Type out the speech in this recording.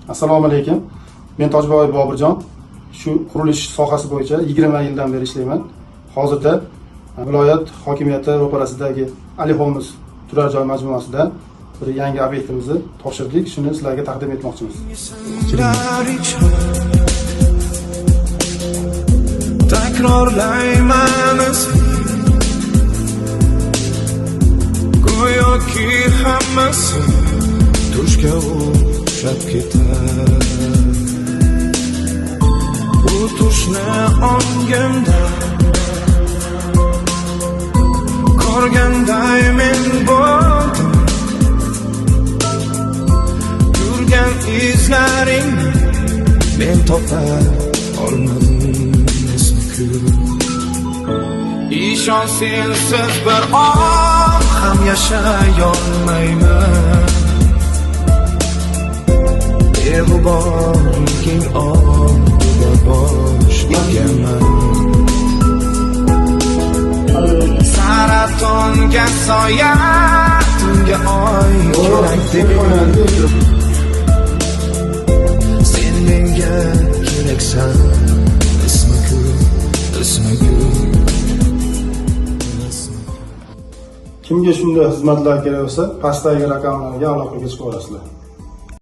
Assalomu alaykum. Men Tojboyev Boburjon. Shu qurilish sohasi bo'yicha 20 yildan beri ishlayman. Hozirda viloyat hokimiyati ro'parasidagi Ali Homes turar joy majmuasida bir yangi obyektimizni topshirdik. Shuni sizlarga taqdim etmoqchimiz. Tunlar ichra takrorlayman isming, go'yoki hammasi tushga o'xshab ketar. Bu tushni ongimda ko'rganday men bo'ldim, yurgan izlaringni men topa olmadim. Ismi kul. Ishon, sensiz bir on ham yashay olmayman. Beg'uborliging oldida bosh egaman. Saratonga soya, tunga oy kerak deb, sen menga keraksan. Ismi kul, ismi gul, ismi. Kimga shunday xizmatlar kerak bo'lsa, pastdagi raqamlarga aloqaga chiqaverasizlar.